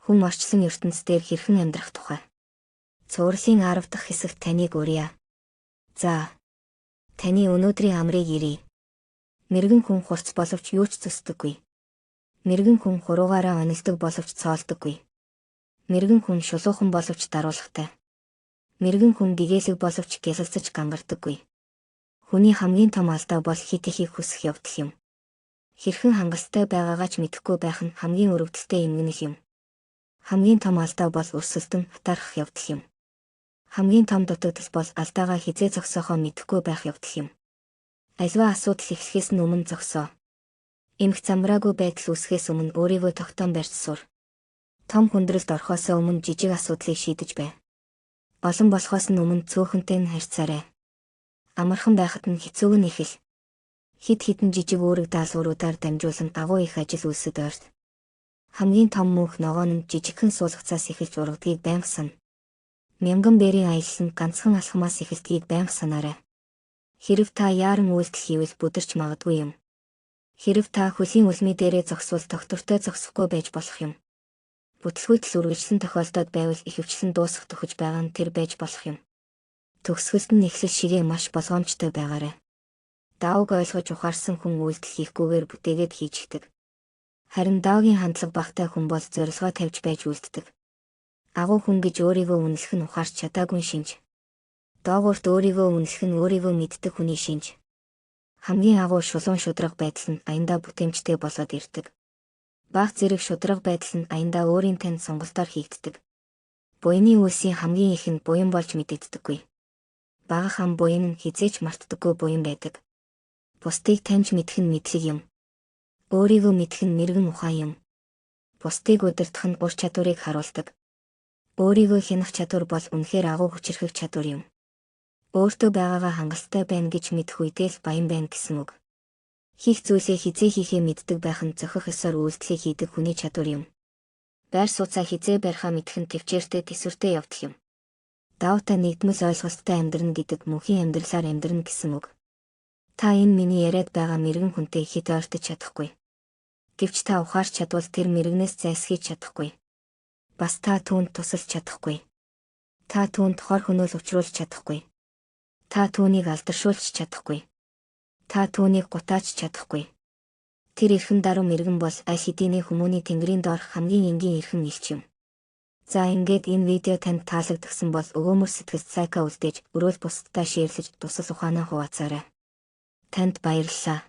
Хүн орчлон ертөнц дээр хэрхэн амьдрах тухай. Цувралын 10 дахь хэсэгт таныг урья. За. Таны өнөөдрийн амрыг ирье. Мэргэн хүн хурц боловч юу ч зүсдэггүй. Мэргэн хүн хуруугаараа онилдог боловч цоолдоггүй. Мэргэн хүн шулуухан боловч даруулгатай. Мэргэн хүн гэгээлэг боловч гялалзаж гангардаггүй. Хүний хамгийн том алдаа бол хит ихийг хүсэх явдал юм. Хэрхэн хангалттай байгаагаа ч мэдэхгүй байх нь хамгийн өрөвдөлтэй эмгэнэл юм. Хамгийн том алдаа бол өрсөлдөн атаархах явдал юм. Хамгийн том дутагдал бол алдаагаа хэзээ зогсоохоо мэдэхгүй байх явдал юм. Аливаа асуудал эхлэхээс нь өмнө зогсоо. Эмх замраагүй байдал үүсгэхээс өмнө өөрийгөө тогтоон барьж сур. Том хүндрэлд орохоос өмнө жижиг асуудлыг шийдэж бай. Олон болохоос нь өмнө цөөхөнтэй нь харьцаарай. Амархан байхад нь хэцүүг нь их л. Хэд хэдэн жижиг үүрэг даалгавруудаар дамжуулан агуу их ажил үйлсэд ойрт. Хамгийн том мөнх ногоон нь жижигхэн суулгацаас эхэлж ургадгийг байнга сана. Мянган бэрийн аялал нь ганцхан алхмаас эхэлдгийг байнга санаарай. Хэрэв та яаран үйлдэл хийвэл бүдэрч магадгүй юм. Хэрэв та хөлийн улмын дээрээ зогсвол тогтвортой зогсохгүй байж болох юм. Бүтлгүүтэл үргэлжлэн тохиолдоод байвал ихэвчлэн дуусах төхөж байгаа нь тэр байж болох юм. Төгсгөлд нь эхлэл шигээ маш болгоомжтой байгаарай. Давг ойлгож ухаарсан хүн үйлдэл хийхгүйгээр бүтээгээд хийчихдэг. Харин давгийн хандлага багатай хүн бол зорилгоо тавьж байж үйлддэг. Агуу хүн гэж өөрийгөө үнэлэх нь ухаарч чадаагүй шинж. Доогуурт өөрийгөө үнэлэх нь өөрийгөө мэддэг хүний шинж. Хамгийн агуу шулуун шударга байдал нь аяндаа бүтээмжтэй болоод ирдэг. Бага зэрэг шударга байдал нь аяндаа өөрийн тань сонголтоор хийгддэг. Буяны үйлсийн хамгийн их нь буян болж мэдэгддэггүй. Бага хам буян нь хэзээ ч мартдаггүй буян байдаг. Бусдыг таньж мэдэх нь мэдлэг юм. Өөрийгөө мэдэх нь мэргэн ухаан юм. Бусдыг удирдах нь ур чадварыг харуулдаг. Өөрийгөө хянах чадвар бол үнэхээр агуу хүчирхэг чадвар юм. Өөртөө байгаагаа хангалттай байна гэж мэдэх үедээ л баян байна гэсэн үг. Хийх зүйлээ хэзээ хийхээ мэддэг байх нь зохих ёсоор үйлдэлээ хийдэг хүний чадвар юм. Байр сууцаа хэзээ барихаа мэдэх нь тэвчээртэй тэсвэртэй явдал юм. Даваатай нэгдмэл ойлголттой амьдрна гэдэг мөнхийн амьдралаар амьдрна гэсэн үг. Та энэ миний яриад байгаа мэргэн хүнтэй хэт ойртож чадахгүй. Гэвч та ухаарч чадвал тэр мэргэнээс зайлсхийж чадахгүй. Бас та түүнд тусалж чадахгүй. Та түүнд хор хөнөөл учруулж чадахгүй. Та түүнийг алдаршуулж чадахгүй. Та түүнийг гутааж чадахгүй. Тэр эрхэм даруй мэргэн бол аль хэдийнэ хүмүүний тэнгэрийн доорх хамгийн энгийн эрхэм элч юм. За ингээд энэ видео танд таалагдсан бол өгөөмөр сэтгэл лайкаа үлдээж, өрөөл бусдаа share лэж тусал ухаанаа хуваалцаарай. Танд баярлалаа.